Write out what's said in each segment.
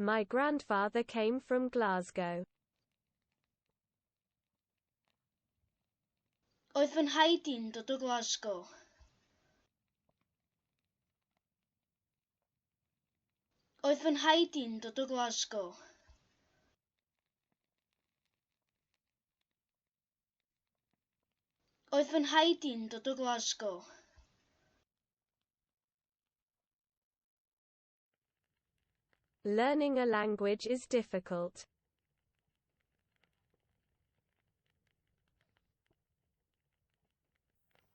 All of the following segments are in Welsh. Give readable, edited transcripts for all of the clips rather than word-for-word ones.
My grandfather came from Glasgow. Oedd fy nhaid i'n dod o Glasgow. Oedd fy nhaid i'n dod o Glasgow. Oedd fy nhaid i'n dod o Glasgow. Learning a language is difficult.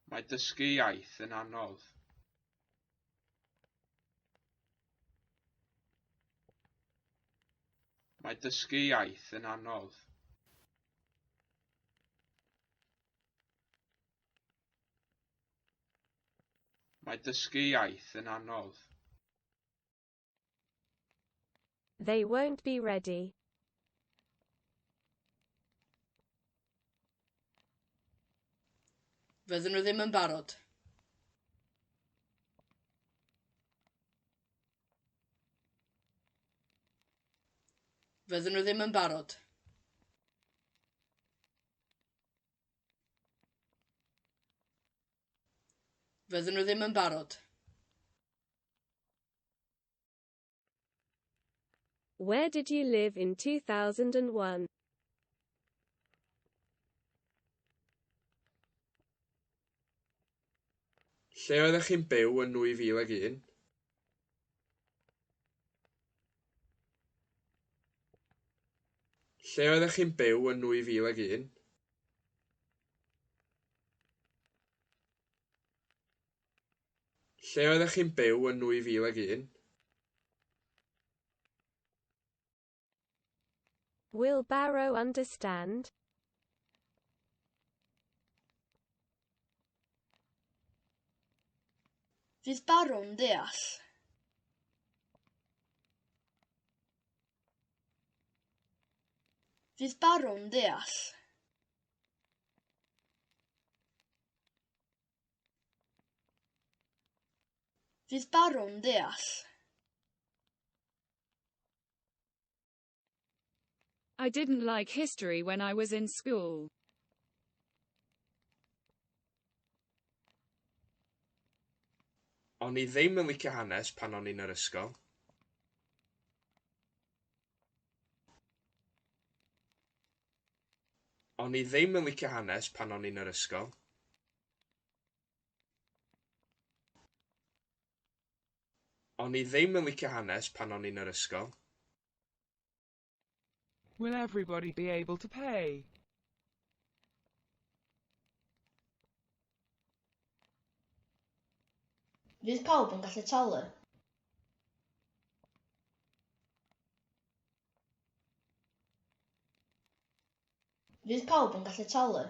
Mae dysgu iaith yn anodd. Mae dysgu iaith yn anodd. Mae dysgu iaith yn anodd. They won't be ready. Fydden nhw ddim yn barod. Fydden nhw ddim yn barod. Fydden nhw ddim yn barod. Where did you live in 2001? Lle oeddech chi'n byw yn 2001? Lle oeddech chi'n byw yn 2001? Lle oeddech chi'n byw yn 2001? Will Barrow understand? Fydd Barrow'n deall? Fydd Barrow'n deall? Fydd Barrow'n deall? I didn't like history when I was in school. O'n i ddim yn licio hanes pan o'n i'n yr ysgol. O'n i ddim yn licio hanes pan o'n i'n yr ysgol. O'n i ddim yn licio hanes pan o'n i'n yr ysgol. Will everybody be able to pay? Fydd pawb yn gallu talu? Fydd pawb yn gallu talu?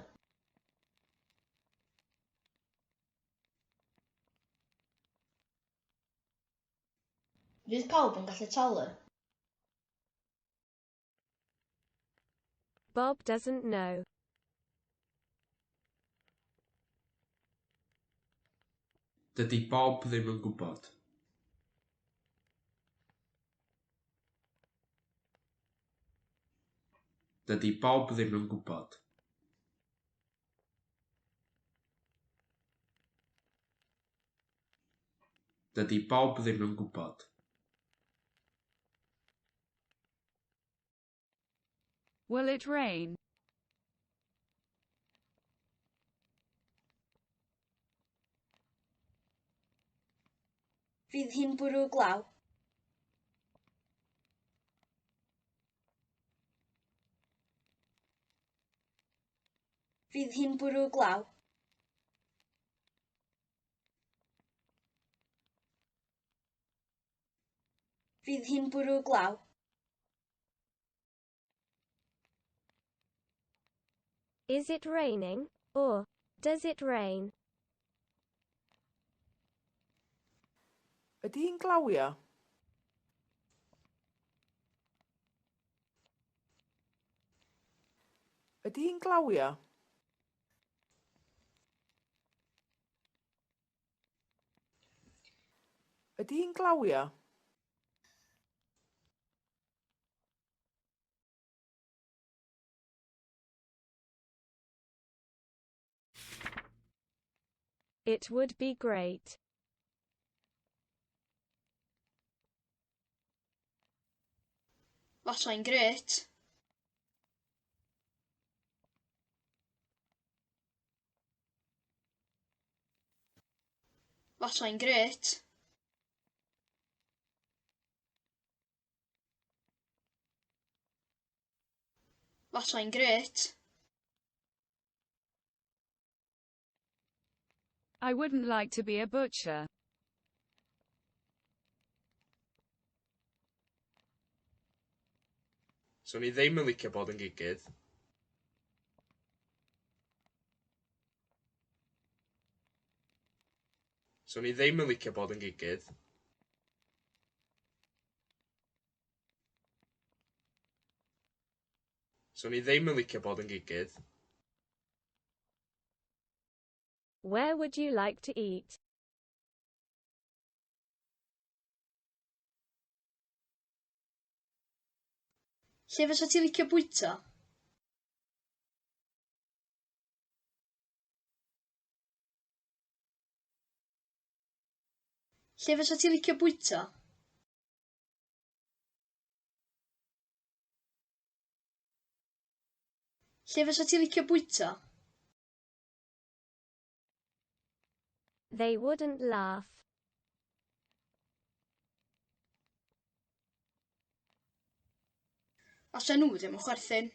Fydd pawb yn gallu talu? Bob doesn't know. Dydy Bob ddim yn gwybod. Dydy Bob ddim yn gwybod. Dydy Bob ddim yn gwybod. Will it rain? Fydd hi'n bwrw glaw? Fydd hi'n bwrw glaw? Fydd hi'n bwrw glaw? Is it raining? Or, does it rain? Ydy hi'n glawio? Ydy hi'n glawio? Ydy hi'n glawio? It would be great. Fasai'n grêt. Fasai'n grêt. Fasai'n grêt. I wouldn't like to be a butcher. Swn i ddim yn licio bod yn gigydd. Swn i ddim yn licio bod yn gigydd. Swn i ddim yn licio bod yn gigydd. Where would you like to eat? Lle fysa ti'n licio bwyta? Lle fysa ti'n licio bwyta? Lle fysa ti'n licio bwyta? They wouldn't laugh. Allan nhw ddim yn chwerthin.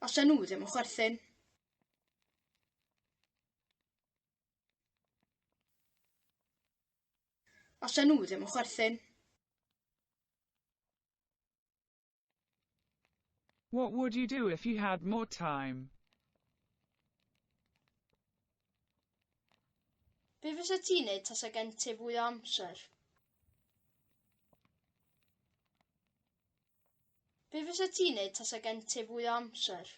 Allan nhw ddim yn chwerthin. Allan nhw ddim yn chwerthin. What would you do if you had more time? Be fysa ti'n neud tasa gen ti fwy o amser? Be fysa ti'n neud tasa gen ti fwy o amser?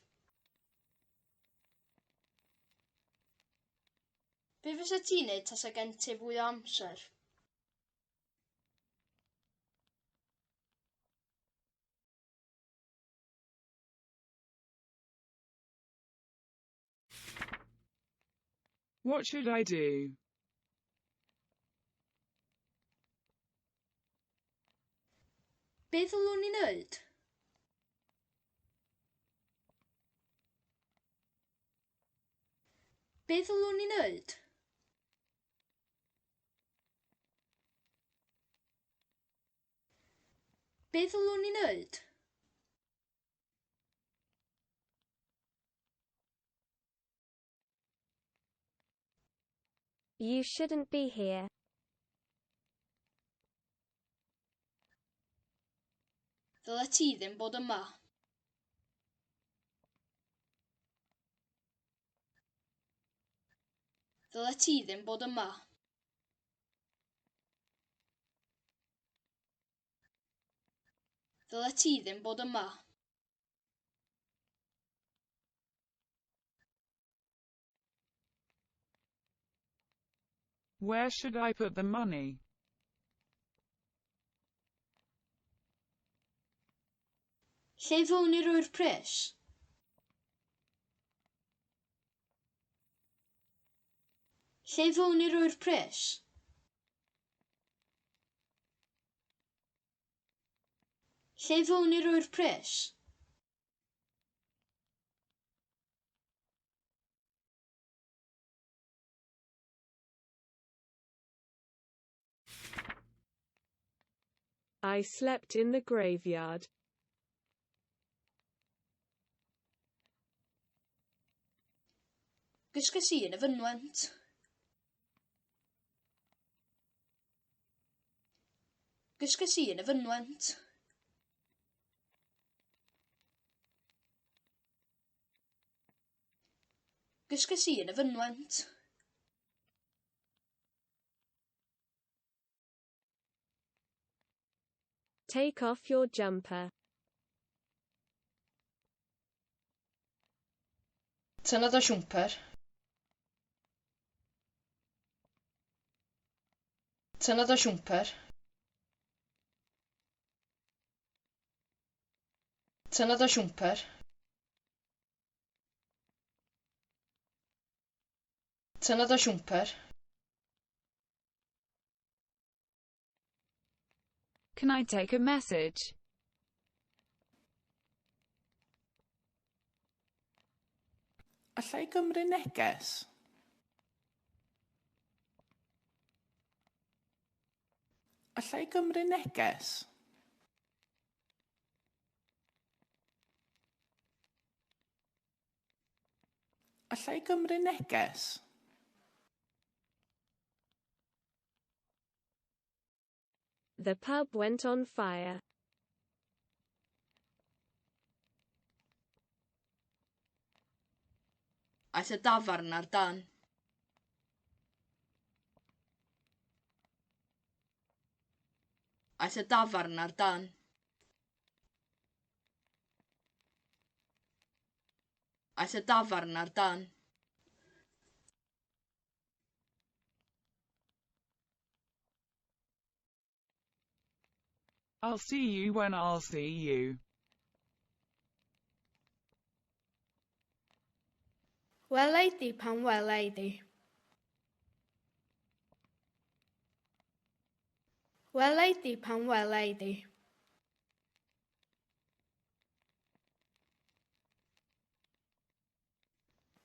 Be fysa ti'n neud tasa gen ti fwy o amser? What should I do? Be ddylwn i wneud? Be ddylwn i wneud? Be ddylwn i wneud? You shouldn't be here. Ddylet ti ddim bod yma. Ddylet ti ddim bod yma. Ddylet ti ddim bod yma. Where should I put the money? Lle ddylwn i roi'r pres? Lle ddylwn i roi'r pres? Lle ddylwn i roi'r pres? I slept in the graveyard. Gysges i yn y fynwent. Gysges i yn y fynwent. Gysges i yn y fynwent. Take off your jumper. Tynna dy siwmper. Tynna dy siwmper. Tynna dy siwmper. Tynna dy siwmper. Can I take a message? Alla i gymryd neges? Alla i gymryd neges? Alla i gymryd neges? The pub went on fire. Aeth y dafarn ar dân. Aeth y dafarn ar dân. Aeth y dafarn ar dân. I'll see you when I'll see you. Wela i di pan wela i di. Wela i di pan wela i di.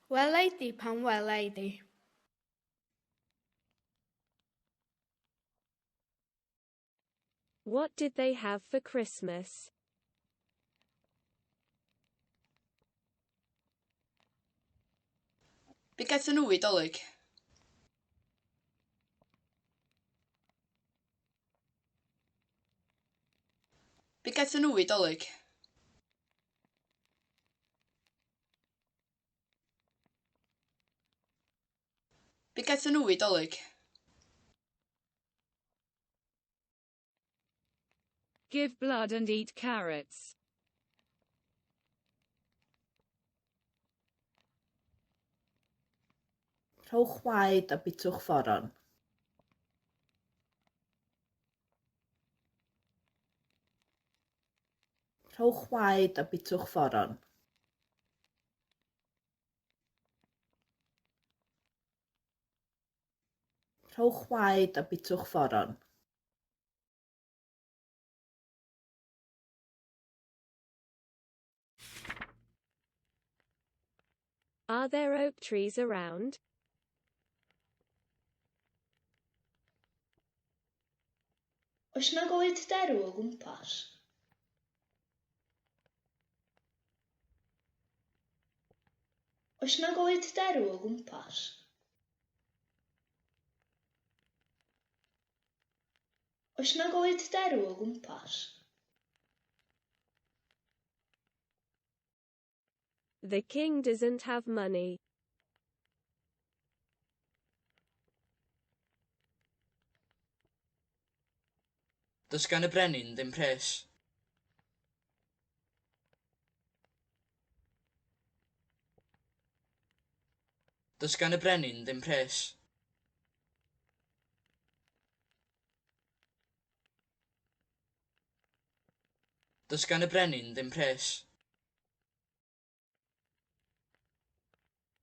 Wela i di pan wela i di. What did they have for Christmas? Be gaethon nhw i Dolig? Be gaethon nhw i Dolig? Be gaethon nhw i Dolig? Give blood and eat carrots. Rhowch waed a bitwch foron. Rhowch waed a bitwch foron. Rhowch waed a bitwch foron. Are there oak trees around? Oes 'na goed derw o gwmpas? Oes 'na goed derw o gwmpas? Oes 'na goed derw o gwmpas? The king doesn't have money. Does gan y brenin ddim pres. Does gan y brenin ddim pres. Does gan y brenin ddim pres.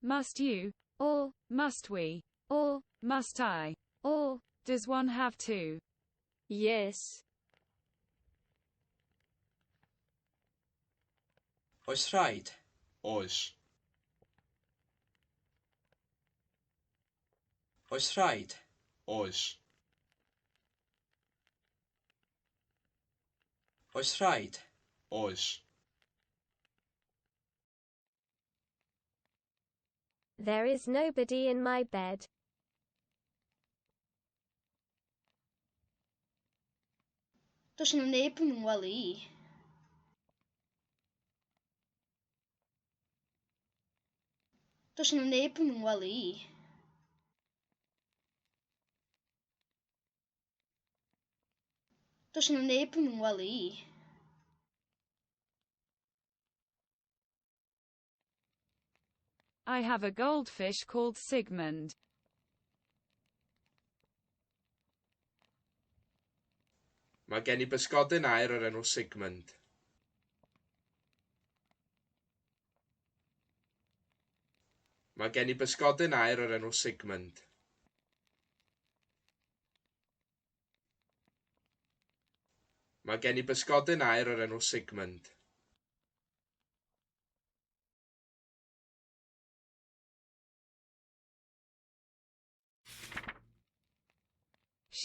Must you? Or, must we? Or, must I? Or, does one have to? Yes. Oes rhaid? Oes. Oes rhaid? Oes. Oes rhaid? Oes. There is nobody in my bed. Does 'na neb yn fy ngwely i. Does 'na neb yn fy ngwely i. Does 'na neb yn fy ngwely i. I have a goldfish called Sigmund. Mae gen i bysgodyn aur o'r enw Sigmund. Mae gen i bysgodyn aur o'r enw Sigmund. Mae gen i bysgodyn aur o'r enw Sigmund.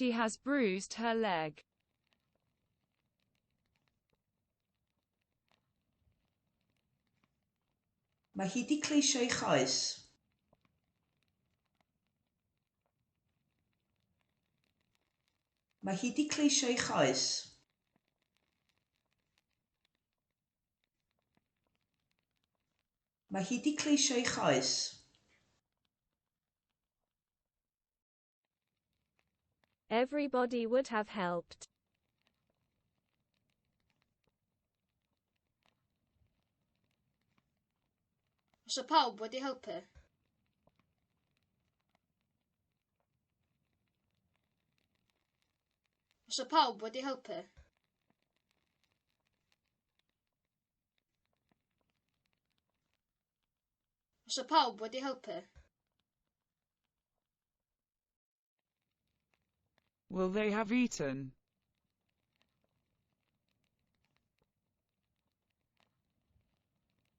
She has bruised her leg. Mae hi 'di cleisio'i choes. Mae hi 'di cleisio'i choes. Mae hi 'di cleisio'i choes. Everybody would have helped. Fysa pawb wedi helpu. Fysa pawb wedi helpu. Fysa pawb wedi helpu. Will they have eaten?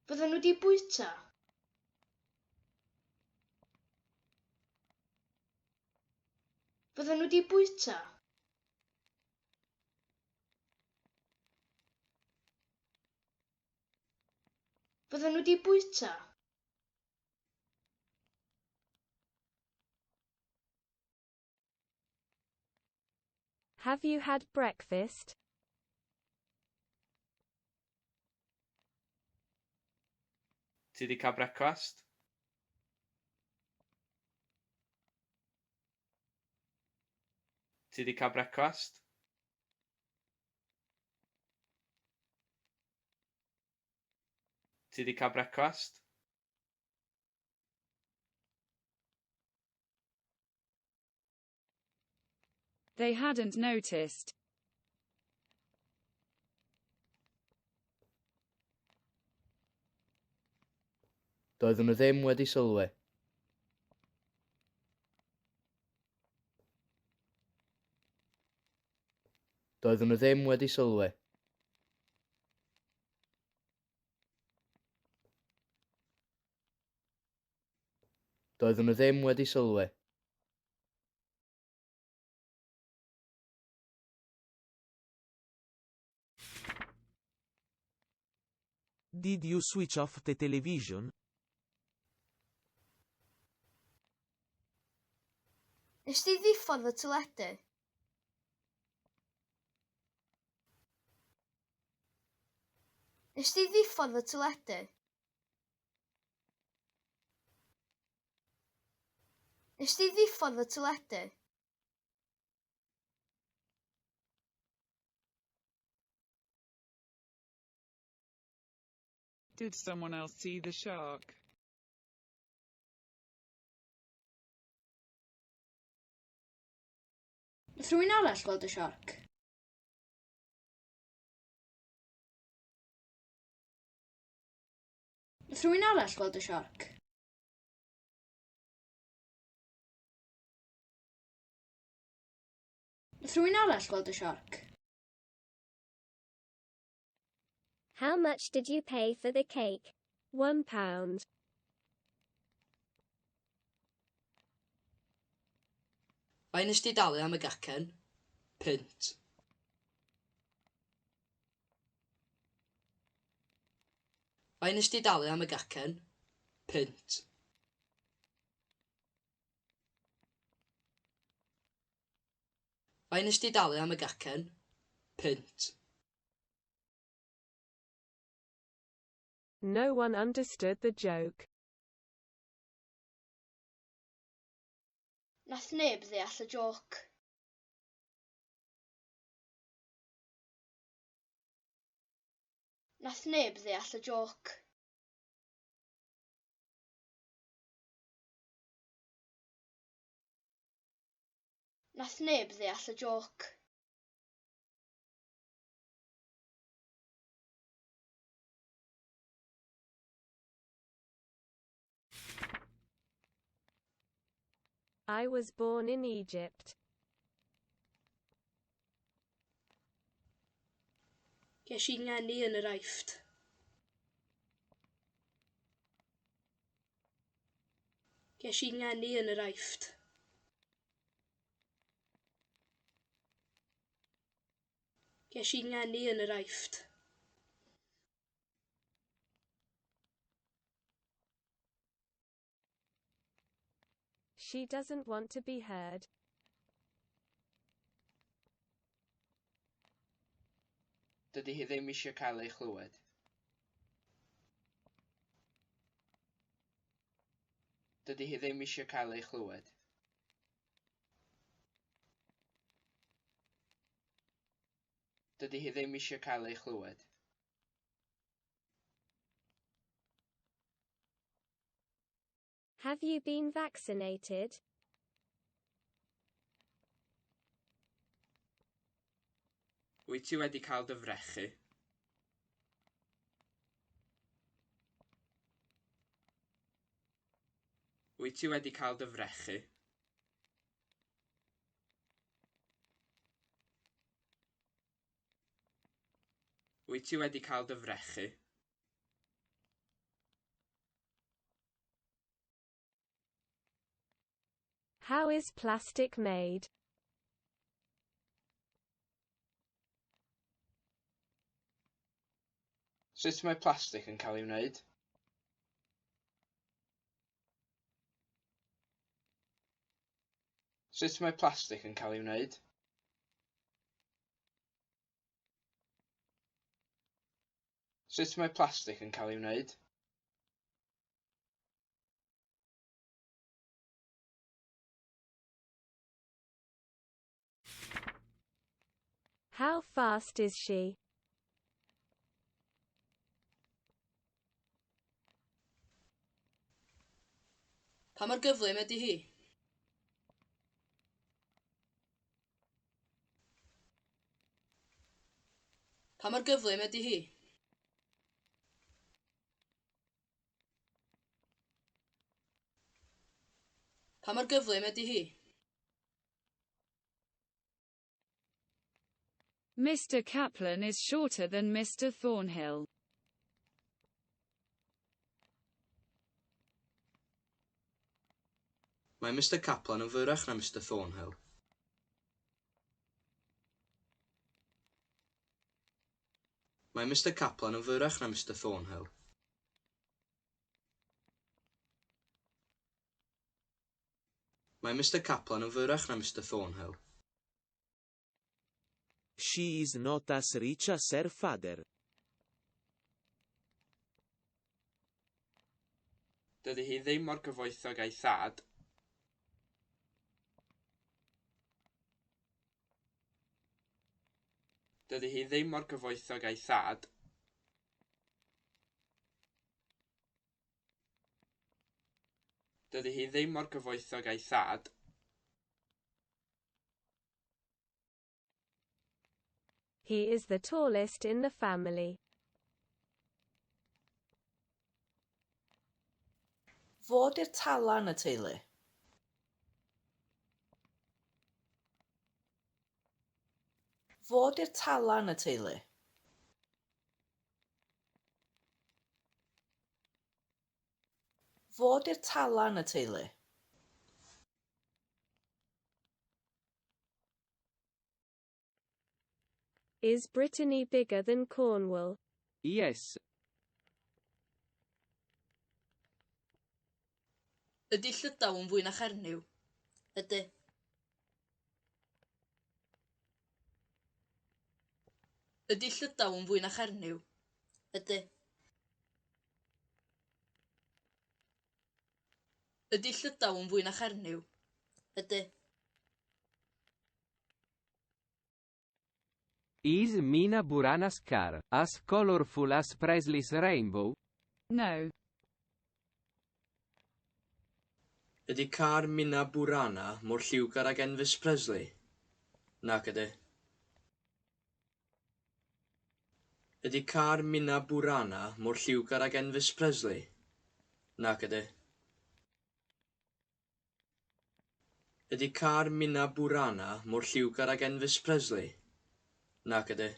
Fydden nhw wedi bwyta? Fydden nhw wedi bwyta? Fydden nhw wedi bwyta? Have you had breakfast? Ti 'di cael brecwast? Ti 'di cael brecwast? Ti 'di cael brecwast? They hadn't noticed. Doedden nhw ddim wedi sylwi. Doedden nhw ddim wedi sylwi. Doedden nhw ddim wedi sylwi. Did you switch off the television? Nes di ddiffodd y teledu? Nes di ddiffodd y teledu? Nes di ddiffodd y teledu? Did someone else see the shark? Nath rhywun arall gweld y siarc? Nath rhywun arall gweld y siarc? Nath rhywun arall gweld y siarc? How much did you pay for the cake? £1. Faint nes di dalu am y gacen? Punt. Faint nes di dalu am y gacen? Punt. Faint nes di dalu am y gacen? Punt. No one understood the joke. Nath neb ddeall y jôc. Nath neb ddeall y jôc. Nath neb ddeall y jôc. I was born in Egypt. Ges i ngeni yn yr Aifft. Ges i ngeni yn yr Aifft. Ges i ngeni yn yr Aifft. She doesn't want to be heard. Dydy hi ddim eisiau cael ei chlywed. Dydy hi ddim eisiau cael ei chlywed. Dydy hi ddim eisiau cael ei chlywed. Have you been vaccinated? Wyt ti wedi cael dy frechu? Wyt ti wedi cael dy frechu? Wyt ti wedi cael dy frechu? How is plastic made? Sut mae plastig yn cael ei wneud? Sut mae plastig yn cael ei wneud? Sut mae plastig yn cael ei wneud? How fast is she? Pa mor gyflym ydy hi? Pa mor gyflym ydy hi? Pa mor gyflym ydy hi? Mr. Kaplan is shorter than Mr. Thornhill. Mae Mr Kaplan yn fyrrach na Mr Thornhill. Mae Mr Kaplan yn fyrrach na Mr Thornhill. Mae Mr Kaplan yn fyrrach na Mr Thornhill. She is not as rich as her father. Dydy hi ddim mor gyfoethog â'i thad. Dydy hi ddim mor gyfoethog â'i thad. Dydy hi ddim mor gyfoethog â'i thad. He is the tallest in the family. Fo 'di'r tala yn y teulu. Fo 'di'r tala yn y teulu. Fo 'di'r tala yn y teulu. Is Brittany bigger than Cornwall? Yes. Ydy Llydaw yn fwy na Chernyw? Ydy. Ydy Llydaw yn fwy na Chernyw? Ydy. Ydy Llydaw yn fwy na Chernyw? Ydy. Is Mina Burana's car as colorful as Presley's rainbow? No. Ydy car Mina Burana mor lliwgar ag Enfys Presley? Nac ydy. Ydy car Mina Burana mor lliwgar ag Enfys Presley? Nac ydy. Ydy car Mina Burana mor lliwgar ag Enfys Presley? Nac ydy.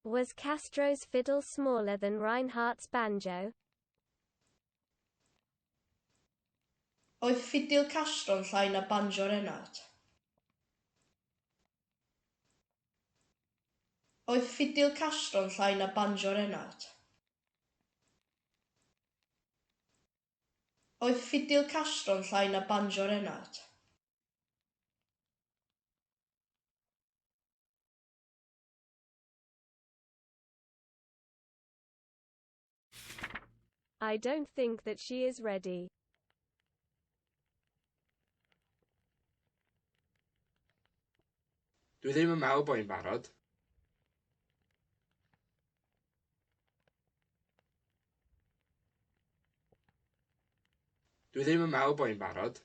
Was Castro's fiddle smaller than Reinhardt's banjo? Oedd ffidil Castro'n llai na banjo Reinhardt? Oedd ffidil Castro'n llai na banjo Reinhardt? Oedd ffidil Castro'n llai na banjo Reinhardt? I don't think that she is ready. Dwi ddim yn meddwl bod hi'n barod. Dwi ddim yn meddwl bod hi'n barod.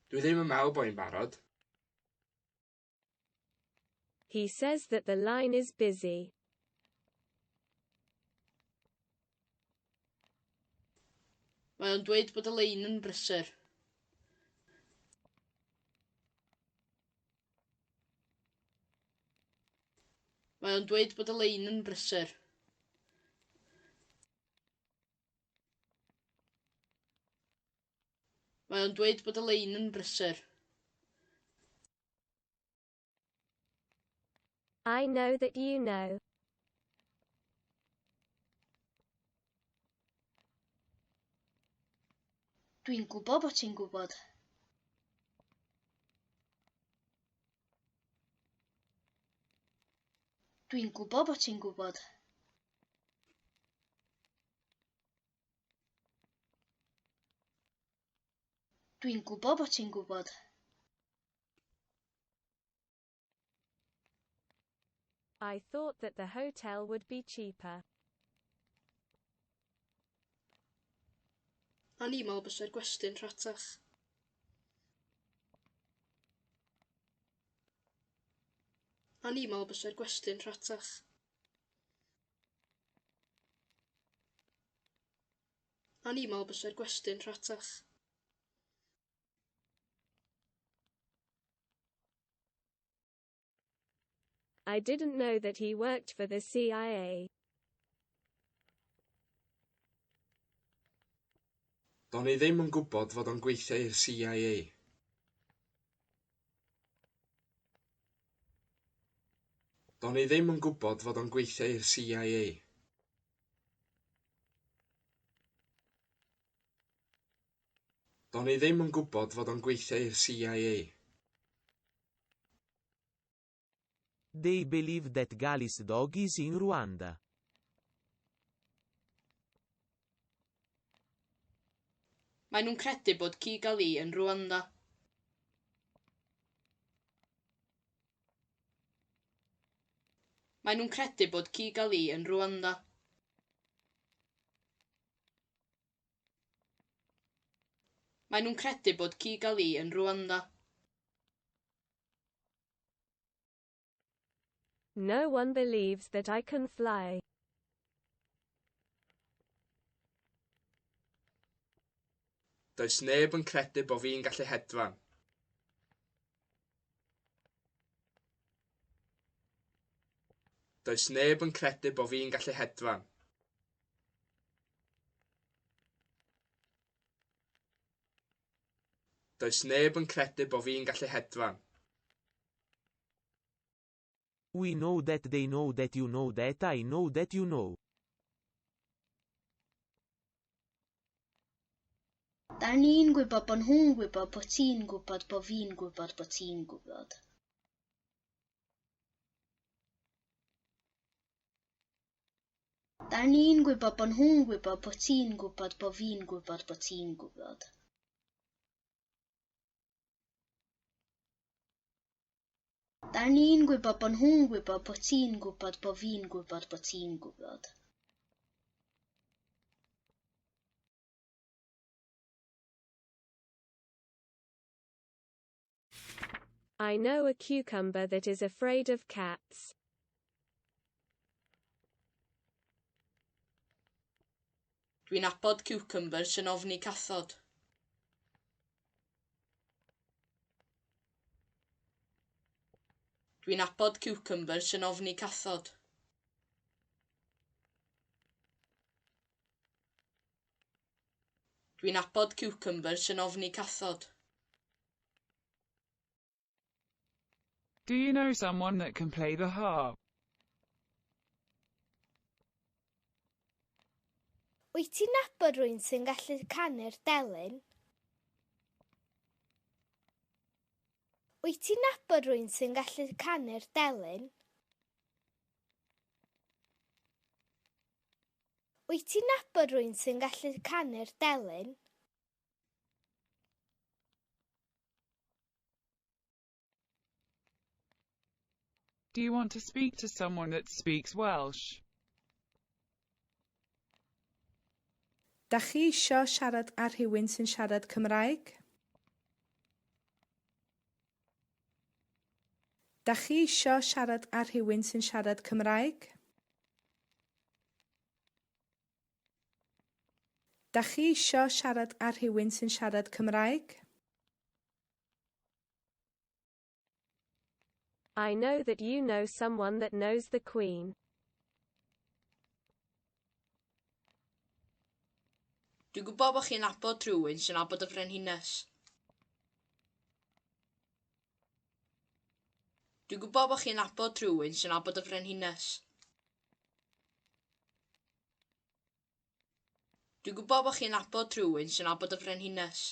Dwi ddim yn meddwl bod hi'n barod. He says that the line is busy. Mae o'n dweud bod y lein yn brysur. Mae o'n dweud bod y lein yn brysur. Mae o'n dweud bod y lein yn brysur. I know that you know. Dwi'n gwybod bod ti'n gwybod. Dwi'n gwybod bod ti'n gwybod. Dwi'n gwybod bod ti'n gwybod. I thought that the hotel would be cheaper. O'n i'n meddwl bysa'r gwesty'n rhatach. O'n i'n meddwl bysa'r gwesty'n rhatach. O'n i'n meddwl bysa'r gwesty'n rhatach. I didn't know that he worked for the CIA. Do'n i ddim yn gwybod fod o'n gweithio i'r CIA. Do'n i ddim yn gwybod fod o'n gweithio i'r CIA. Do'n i ddim yn gwybod fod o'n gweithio i'r CIA. They believe that Gali's dog is in Rwanda. Maen nhw'n credu bod ci Gali yn Rwanda. Maen nhw'n credu bod ci Gali yn Rwanda. Maen nhw'n credu bod ci Gali yn Rwanda. No one believes that I can fly. Does neb yn credu bo fi'n gallu hedfan. Does neb yn credu bo fi'n gallu hedfan. Does neb yn credu bo fi'n gallu hedfan. We know that they know that you know that I know that you know. Da ni'n gwybod bod nhw'n gwybod bod ti'n gwybod bod fi'n gwybod bod ti'n gwybod. Da ni'n gwybod bod nhw'n gwybod bod ti'n gwybod bod fi'n gwybod bod ti'n gwybod. Da ni'n gwybod bod nhw'n gwybod bod ti'n gwybod bod fi'n gwybod bod ti'n gwybod. I know a cucumber that is afraid of cats. Dwi'n nabod ciwcymbyr sy'n ofni cathod. Dwi'n nabod ciwcymbyr sy'n ofni cathod. Dwi'n nabod ciwcymbyr sy'n ofni cathod. Do you know someone that can play the harp? Wyt ti'n nabod rhywun sy'n gallu canu'r delyn? Wyt ti'n nabod rhywun sy'n gallu canu'r delyn? Wyt ti'n nabod rhywun sy'n gallu canu'r delyn? Do you want to speak to someone that speaks Welsh? Dach chi isio siarad â rhywun sy'n siarad Cymraeg? Dach chi isio siarad â rhywun sy'n siarad Cymraeg? Dach chi isio siarad â rhywun sy'n siarad Cymraeg? I know that you know someone that knows the Queen. Dwi'n gwybod bod chi'n nabod rhywun sy'n nabod y frenhines. Dwi'n gwybod bod chi'n nabod rhywun sy'n nabod y frenhines. Dwi'n gwybod bod chi'n nabod rhywun sy'n nabod y frenhines.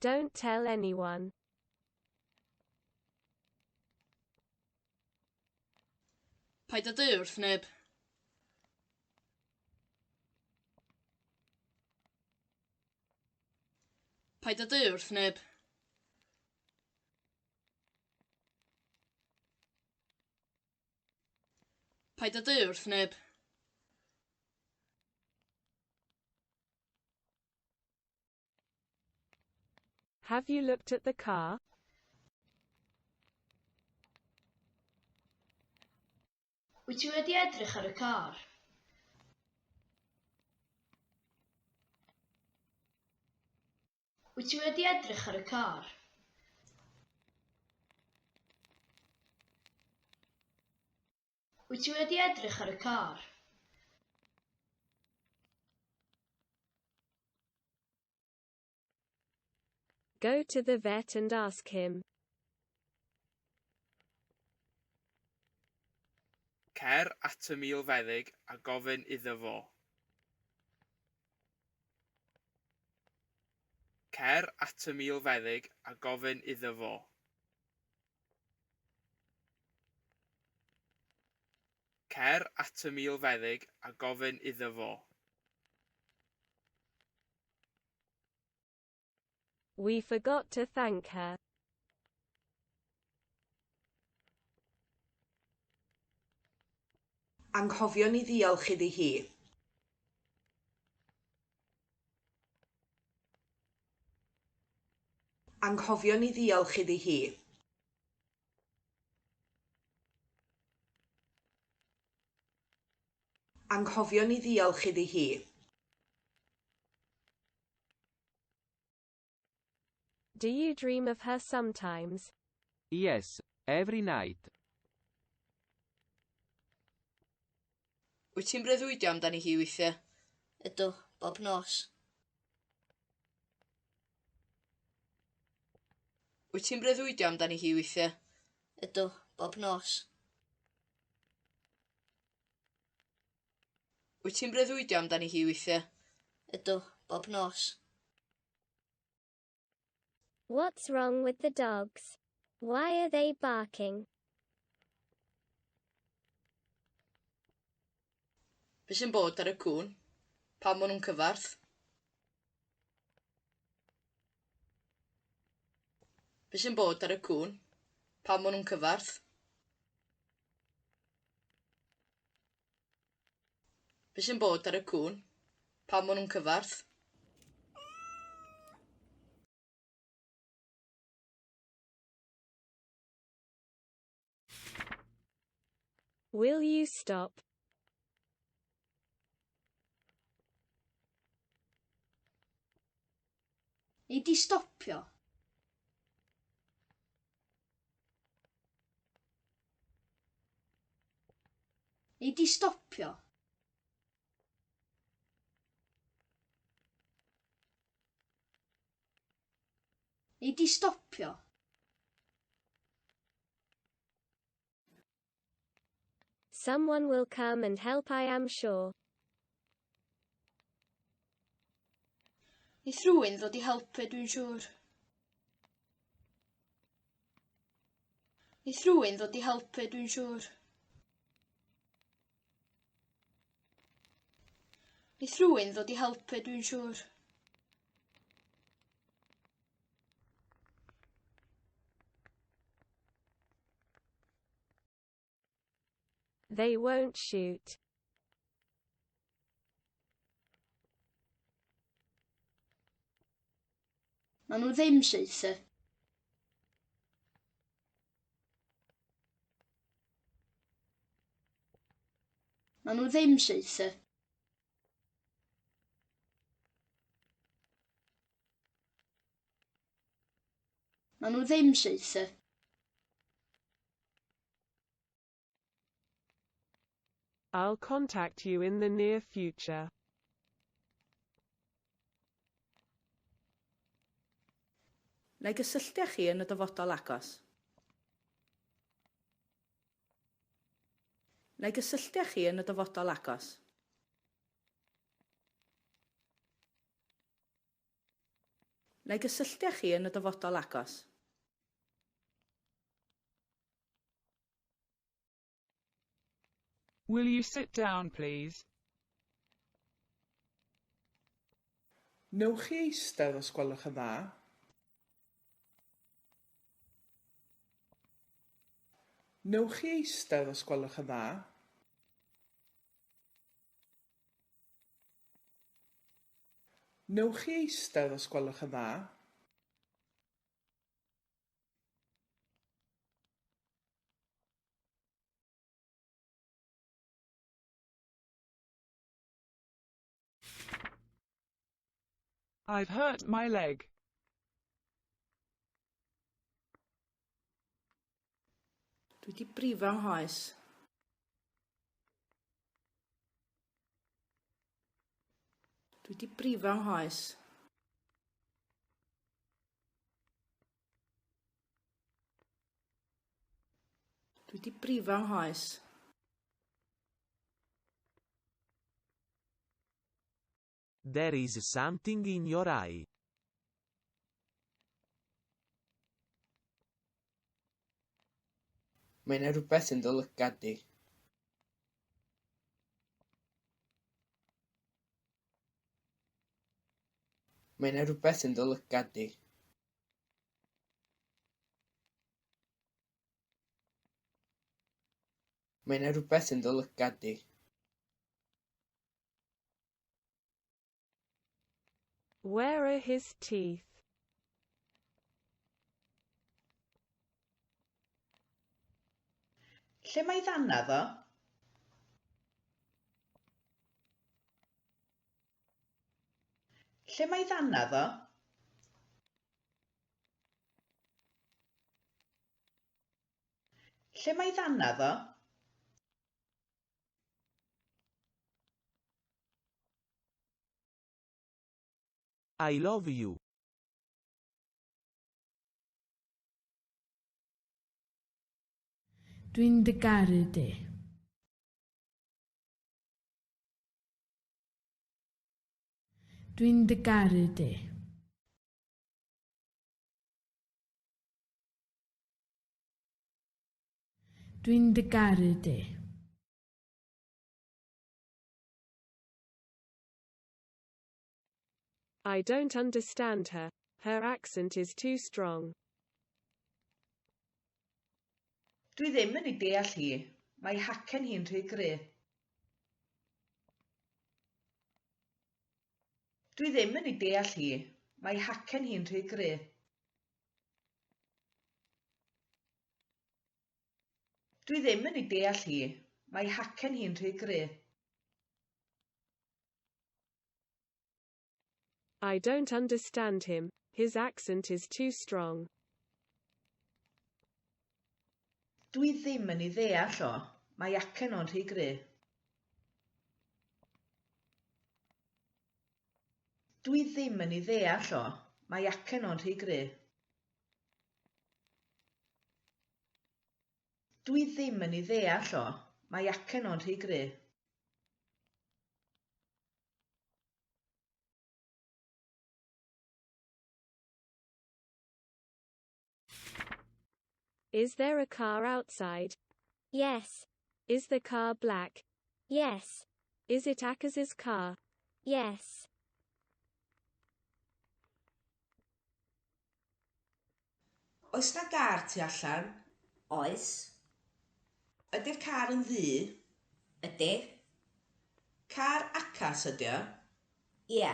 Don't tell anyone. Paid â dweud wrth neb. Paid â dweud wrth neb. Paid â dweud wrth neb. Have you looked at the car? Wyt ti wedi edrych ar y car? Wyt ti wedi edrych ar y car? Wyt ti wedi edrych ar y car? Go to the vet and ask him. Cer at y milfeddyg a gofyn iddo fo. Cer at y milfeddyg a gofyn iddo fo. Cer at y milfeddyg a gofyn iddo fo. We forgot to thank her. Anghofion ni ddiolch iddi hi. Anghofion ni ddiolch iddi hi. Anghofion ni ddiolch iddi hi. Do you dream of her sometimes? Yes, every night. Wyt ti'n breuddwydio amdani hi weithiau? Ydw, bob nos. Wyt ti'n breuddwydio amdani hi weithiau? Ydw, bob nos. Wyt ti'n breuddwydio amdani hi weithiau? Ydw, bob nos. What's wrong with the dogs? Why are they barking? Be sy'n bod ar y cŵn? Pam maen nhw'n cyfarth? Be sy'n bod ar y cŵn? Pam maen nhw'n cyfarth? Be sy'n bod ar y cŵn? Pam maen nhw'n cyfarth? Will you stop? Nei di stopio? Nei di stopio? Nei di stopio? Someone will come and help, I am sure. Neith rhywun ddod i helpu, dwi'n siŵr. Neith rhywun ddod i helpu, dwi'n siŵr. Neith rhywun ddod i helpu, dwi'n siŵr. They won't shoot. Nawn nhw ddim saethu. Nawn nhw ddim saethu. Nawn nhw ddim saethu. I'll contact you in the near future. Na i gysylltu â chi yn y dyfodol agos. Na i gysylltu â chi yn y dyfodol agos. Na i gysylltu â chi yn y dyfodol agos. Will you sit down, please? Wnewch chi eistedd os gwelwch yn dda? Wnewch chi eistedd os gwelwch yn dda? Wnewch chi eistedd os gwelwch yn dda? I've hurt my leg. Dwi 'di brifo 'nghoes. Dwi 'di brifo 'nghoes. Dwi 'di brifo 'nghoes. There is something in your eye. Mae 'na rywbeth yn dy lygad di. Mae 'na rywbeth yn dy lygad di. Mae 'na rywbeth yn dy lygad di. Where are his teeth? Lle mae ddannadd o? Lle mae ddannadd o? Lle mae ddannadd o? I love you. Dwi'n dy garu di. Dwi'n dy garu di. Dwi'n dy garu di. I don't understand her. Her accent is too strong. Dwi ddim yn ei deall hi. Mae hacen hi'n rhy gry. Dwi ddim yn ei deall hi. Mae hacen hi'n rhy gry. Dwi ddim yn ei deall hi. Mae hacen hi'n rhy gry. I don't understand him. His accent is too strong. Dwi ddim yn ei ddeall o. Mae acen o'n rhy gry. Dwi ddim yn ei ddeall o. Mae acen o'n rhy gry. Dwi ddim yn ei ddeall o. Mae acen o'n rhy gry. Is there a car outside? Yes. Is the car black? Yes. Is it Akaz's car? Yes. Oes 'na gar tu allan? Oes. Ydy'r car yn ddu? Ydy. Car Acas ydy o? Ia.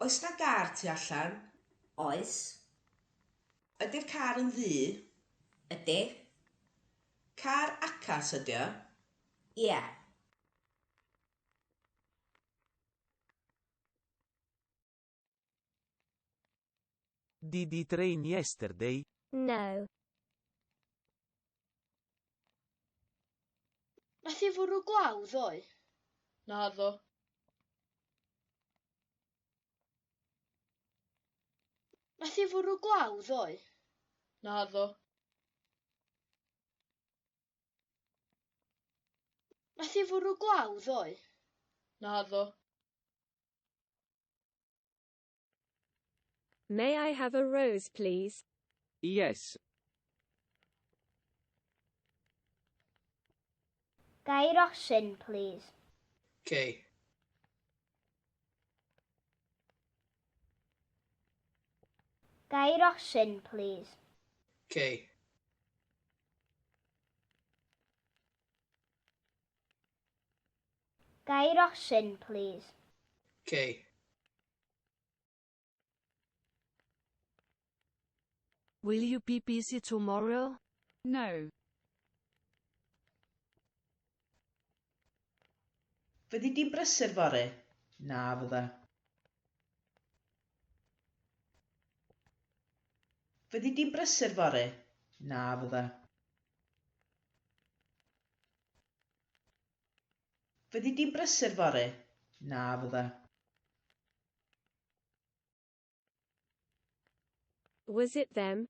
Oes 'na gar tu allan? Oes. Ydy'r car yn ddu? Ydy. Car Acas ydy o? Ia. Did it rain yesterday? No. Nath hi fwrw glaw ddoe? Naddo. Nath hi fwrw glaw ddoe? Naddo. Nath hi fwrw glaw ddoe? Naddo. May I have a rose, please? Yes. Ga i rosyn, plîs? Cei. Ga i rosyn, plîs? Cei. Ga i rosyn, plîs? Cei. Will you be busy tomorrow? No. Fyddi di'n brysur fory? Na fydda. Fyddi di'n brysur fory? Na fydda. Fyddi di'n brysur fory? Na fydda. Was it them?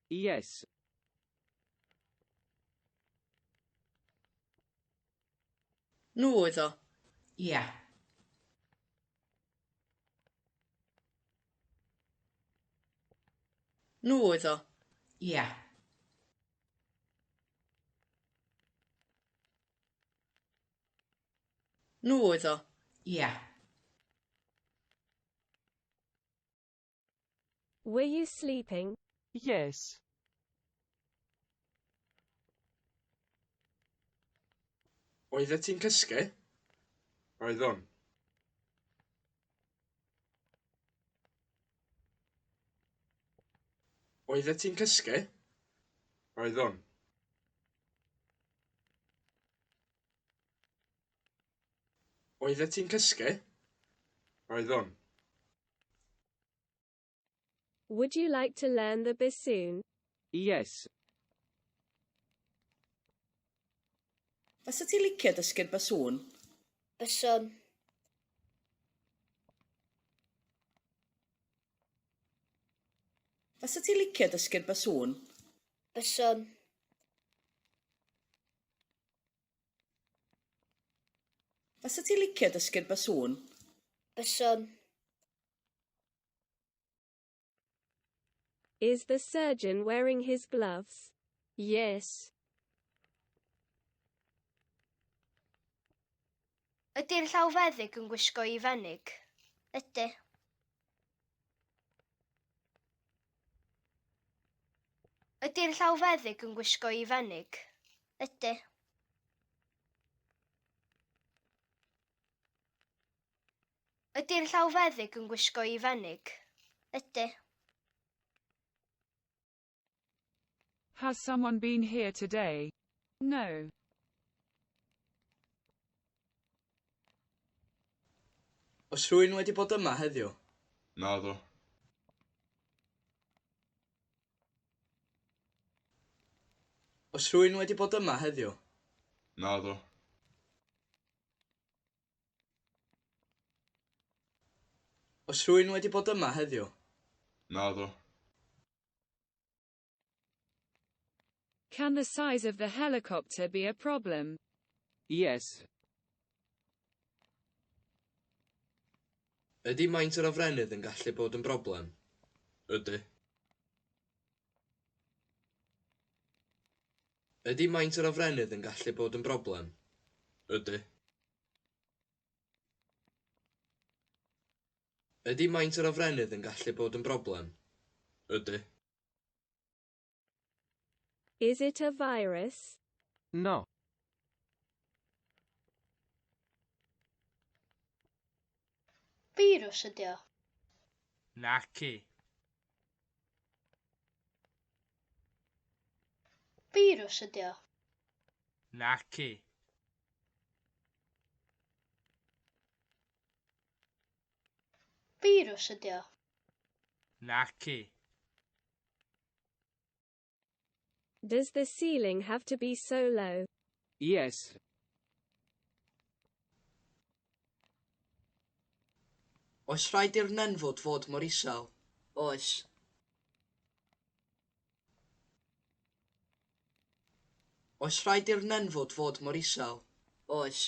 Yes. Nhw oedd o. Ia. Nhw oedd o. Ia. Nhw oedd o. Ia. Were you sleeping? Yes. Oeddet ti'n cysgu? Oeddwn. Oeddet ti'n cysgu? Oeddwn. Oeddet ti'n cysgu? Oeddwn. Would you like to learn the bassoon? Yes. Fysa ti'n licio dysgu'r basŵn? Byswn. Fysa ti'n licio dysgu'r basŵn? Byswn. Fysa ti'n licio dysgu'r basŵn? Byswn. Is the surgeon wearing his gloves? Yes. Ydy'r llawfeddyg yn gwisgo ei fenig? Ydy. Ydy'r llawfeddyg yn gwisgo ei fenig? Ydy. Ydy'r llawfeddyg yn gwisgo ei fenig? Ydy. Has someone been here today? No. Oes rhywun wedi bod yma heddiw? Naddo. Oes rhywun wedi bod yma heddiw? Naddo. Oes rhywun wedi bod yma heddiw? Naddo. Can the size of the helicopter be a problem? Yes. Ydy maint yr hofrennydd yn gallu bod yn broblem? Ydy. Ydy maint yr hofrennydd yn gallu bod yn broblem? Ydy. Ydy maint yr hofrennydd yn gallu bod yn broblem? Ydy. Is it a virus? No. Firws ydy o. Naci. Firws ydy o. Naci. Firws ydy o. Naci. Does the ceiling have to be so low? Yes. Oes rhaid i'r nenfwd fod mor isel? Oes. Oes rhaid i'r nenfwd fod mor isel? Oes.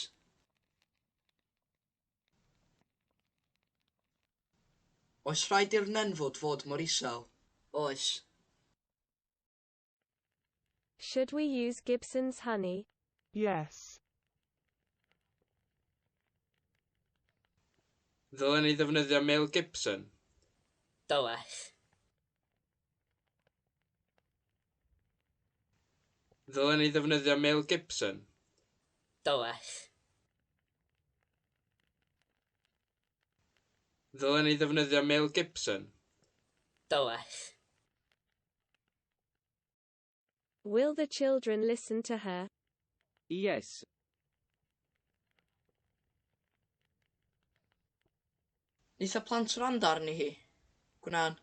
Oes rhaid i'r nenfwd fod mor isel? Oes. Should we use Gibson's honey? Yes. Ddylen ni ddefnyddio Mel Gibson? Dylech. Ddylen ni ddefnyddio Mel Gibson? Dylech. Ddylen ni ddefnyddio Mel Gibson? Dylech. Will the children listen to her? Yes. Neith y plant wrando arni hi? Gwnân.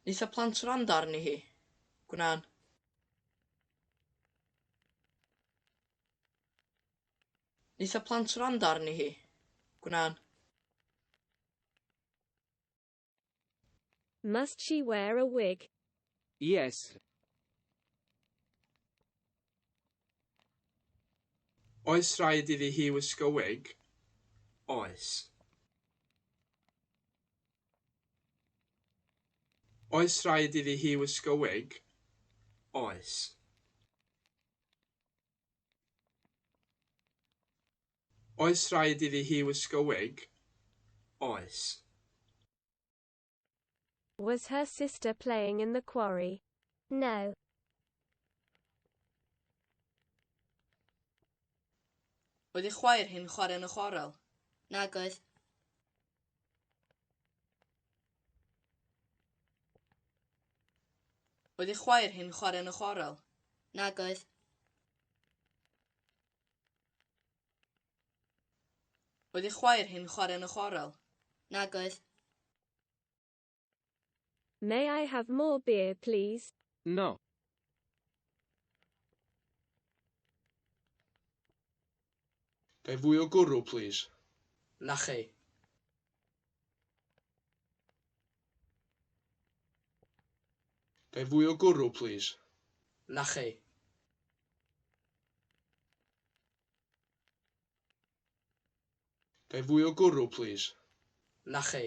Neith y plant wrando arni hi? Gwnân. Neith y plant wrando arni hi? Gwnân. Must she wear a wig? Yes. Oes rhaid iddi hi wisgo wig? Oes. Oes rhaid iddi hi wisgo wig? Oes. Oes rhaid iddi hi wisgo wig? Oes. Was her sister playing in the quarry? No. Oedd ei chwaer hi'n chwarae yn y chwarel? Nag oedd. Oedd ei chwaer hi'n chwarae yn y chwarel? Nag oedd. Oedd ei chwaer hi'n chwarae yn y chwarel? Nag oedd. May I have more beer, please? No. Ga i fwy o gwrw, plîs? Nachi. Ga i fwy o gwrw, plîs? Nachi. Ga i fwy o gwrw, plîs? Nachi.